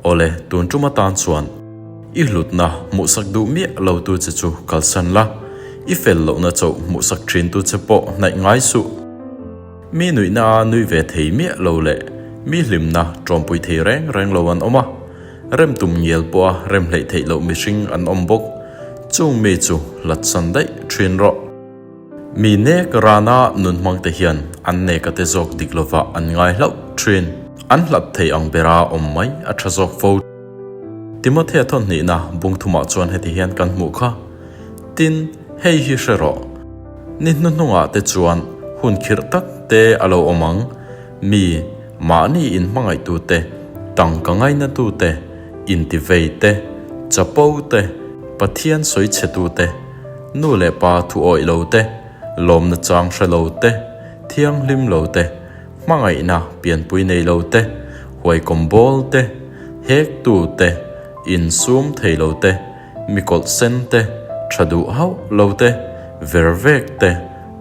Awle, tun tum atan chuan i hlutna hmuhsak duh miah lo tu che chu kalsan la, i fel lohna chauh hmuhsak thin tu che pawh hnaih ngai suh. Mi nuihna a nui ve thei miah lo leh mi hlimna tawmpui thei reng reng lo an awm a, rem tum ngial pawha rem hleih theih loh mihring an awm bawk. Chung mi chu hlatsan daih thin rawh. Mi nek rana nun hmang te hian an neka te zawk dik lovah an ngai hlauh thin. An hlat thei ang bera awm mai a tha zawk fo. Timothea thawnhnihna bung thumah chuan heti hian kan hmuh kha. Tin, hei hi hre rawh. Ni hnuhnungah te chuan hun khirh tak te a lo awm ang. Mi, mahni inhmangaihtu te, tangka ngainatu te, intivei te, chapo te, Pathian sawichhetu te, nu leh pa thu awih lo te, lawmna chang hre lo te, thianghlim lo te, hmangaihna pianpui nei lo te, huaikawm bawl te, hektu te, insum thei lo te, Mi kawlh sen te, tha duh hauh lo te, ver vek te,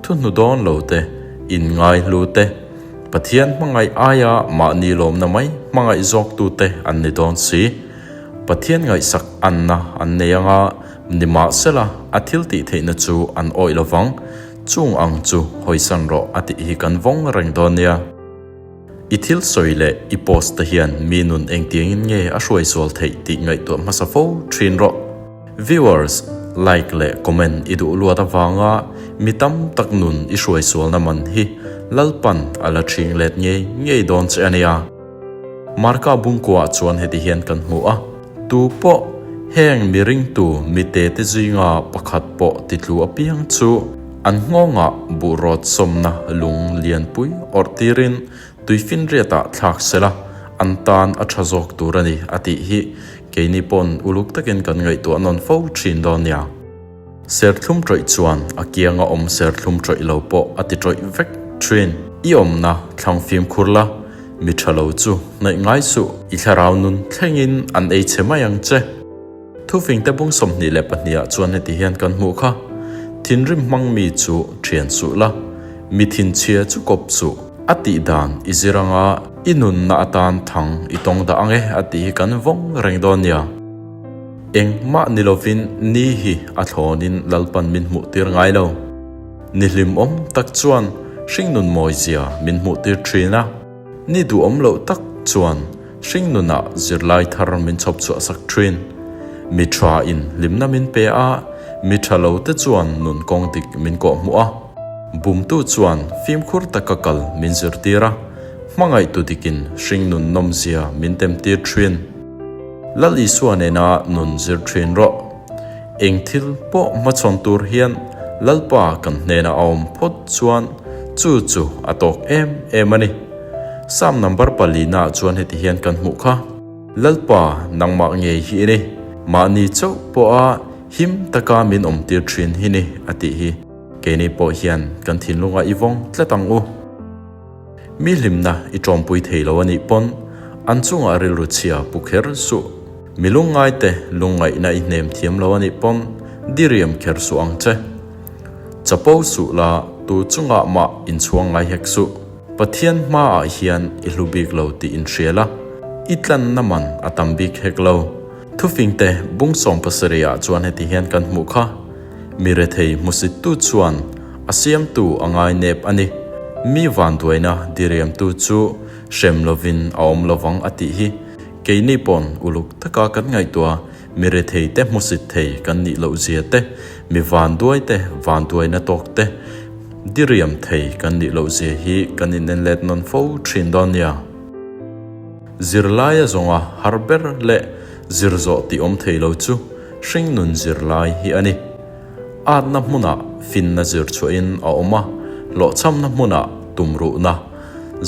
thu hnu dawn lo te, in ngai hlu te, Pathian hmangaih aia mahni lawmna mai hmangaih zawk tu te an ni dawn si. Pathian ngaihsak anna an nei anga nimahsela a thil tih theihna chu an awih lovang, chung ang chu hawisan rawh a tih hi kan vawng reng dawn nia. I thil sawi leh i post te hian mi nun engtiangin nge a hruai sual theih tih ngaihtuah hmasa fo thin rawh. Viewers, like leh comment i duh luat avanga mi tam tak nun i hruai sualna man hi Lalpan a la thing let ngei ngei dawn che a nia. Marka bungkuah chuan heti hian kan hmu a, Tu pawh heng mi ringtu mi te te zinga pakhat pawh titlu apiang chu An nghawngah buhrawt sawmna lung lianpui awrh tirin tuifinriatah thlak sela an tan a tha zawk tur a ni a tih hi keini pawn uluk takin kan ngaihtuah nawn fo thin dawn nia. Serthlum tawih chuan a kianga awm serthlum tawih lo pawh a ti tawih vek thin. I awmna thlang fimkhur la, mi tha lo chu hnaih ngai suh. I thlarau nun thlengin an ei chhe mai ang che. Thufingte bung 22 ah chuan heti hian kan hmuh kha, Thinrim hmang mi chu thian suh la, mi thinchhia chu kawp suh, a tih dan i zir anga i nunna atan thang i tawng dah ang e a tih hi kan vawng reng dawn nia. Engmah ni lovin ni hi a thlawnin Lalpan min hmuh tir ngai lo. Ni hlimawm tak chuan hringnun mawizia min hmuh tir thin a, ni duhawm loh tak chuan Hringnunah zirlai thar min chhawp chhuah sak thin. Mi tha in hlimna min pe a, mi tha lo te chuan nun kawng dik min kawh hmuh a. Bumtu chuan fimkhur taka kal min zirtir a, hmangaihtu dikin hringnun nawmzia min temtir thin. Lal Isua nena nun zir thin rawh. Eng thil pawh hmachhawn tur hian Lalpa kan hnenah a awm phawt chuan chu chu a tawk em em a ni. Psalm number palina ah chuan heti hian kan hmuh kha, Lalpa nangmah ngei hi i ni, mahni chauh pawha him taka min awmtir thin hi ni a tih hi. Keini pawh hian kan thinlungah i vawng tlat ang u. Mi hlimna i tawmpui thei lo a nih pawn an chungah rilru chhia pu kher suh. Mi lungngaite lungngaihna i hnem thiam lo a nih pawn diriam kher suh ang che. Chapo suh la tu chungah mah inchhuang ngai hek suh. Pathian hmaah hian i hlu bik lo tih inhria la, i tlanna man a tam bik hek lo. Thufingte bung 70 ah chuan heti hian kan hmuh kha, Mi rethei hmusittu chuan a siamtu a ngai nep a ni. Mi vanduaina diriamtu chu hrem lovin a awm lovang a tih hi keini pawn uluk taka kan ngaihtuah mi rethei te hmusit thei kan nih loh zia te, mi vanduai te vanduaina tawk te diriam thei kan nih loh zia hi kan inenlet nawn fo thin dawn nia. Zirlaia zawnga har ber leh zir zawh tih awm thei lo chu hringnun zirlai hi a ni. Atna hmunah finna zir chhuahin a awm a, hlawhchhamna hmunah tumruhna,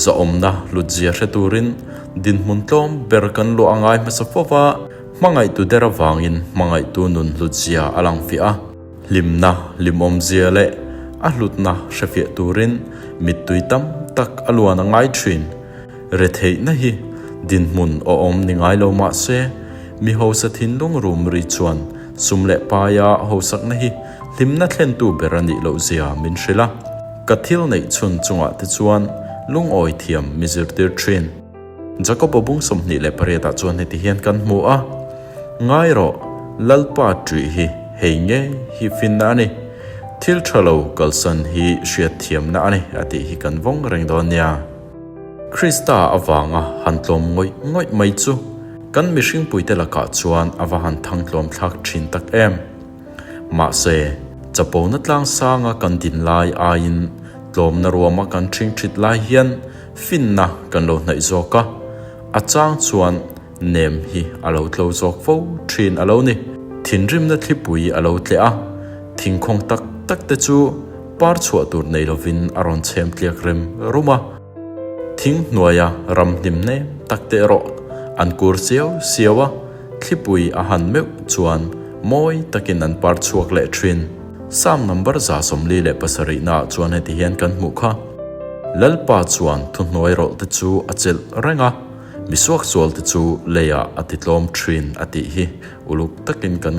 zahawmna hlutzia hre turin dinhmun tlawm ber kan luah a ngai hmasa fo va, hmangaihtu der avangin hmangaihtu nun hlutzia a lang fiah a, hlimna hlimawmzia leh a hlutna hrefiah turin mittui tam tak a luan a ngai thin. Retheihna hi dinhmun awm ni ngai lo mah se, mi hausa thinlung rum ri chuan sum leh paia hausakna hi hlimna thlentu ber a nih loh zia min hrilh a. Ka thil neih chhun chungah te chuan lungawi thiam mi zirtir thin. Jakoba bung 28 ah chuan heti hian kan hmu a, Ngai rawh, Lalpa ṭih hi hei ngei hi finna a ni. Thil ṭha lo kalsan hi hriatthiamna a ni a tih hi kan vawng reng dawn nia. Krista avanga han tlawm ngawih ngawih mai chu kan mihringpuite lakah chuan a va han thang tlawm thlak ṭhin tak em. Mahse, chapona tlang sanga kan din lai aiin tlawmna ruama kan ṭhingṭhit lai hian finna kan lo hnaih zawk a, a chang chuan nem hi a lo tlo zawk fo ṭhin a lo ni. Thinrimna thlipui a lo tleh a, thingkhawng tak tak te chu par chhuah tur nei lovin a rawn chhem tliak rem rum a. Thing hnuaia ram hnim nem tak te erawh an kur siau siau a, thlipui a han meuh chuan mawi takin an par chhuak leh thin. Psalm number 47 naah chuan heti hian kan hmuh kha, Lalpa chuan thuhnuai rawlh te chu a chelh reng a, misuaksual te chu leiah a titlawm thin a tih hi uluk takin kan.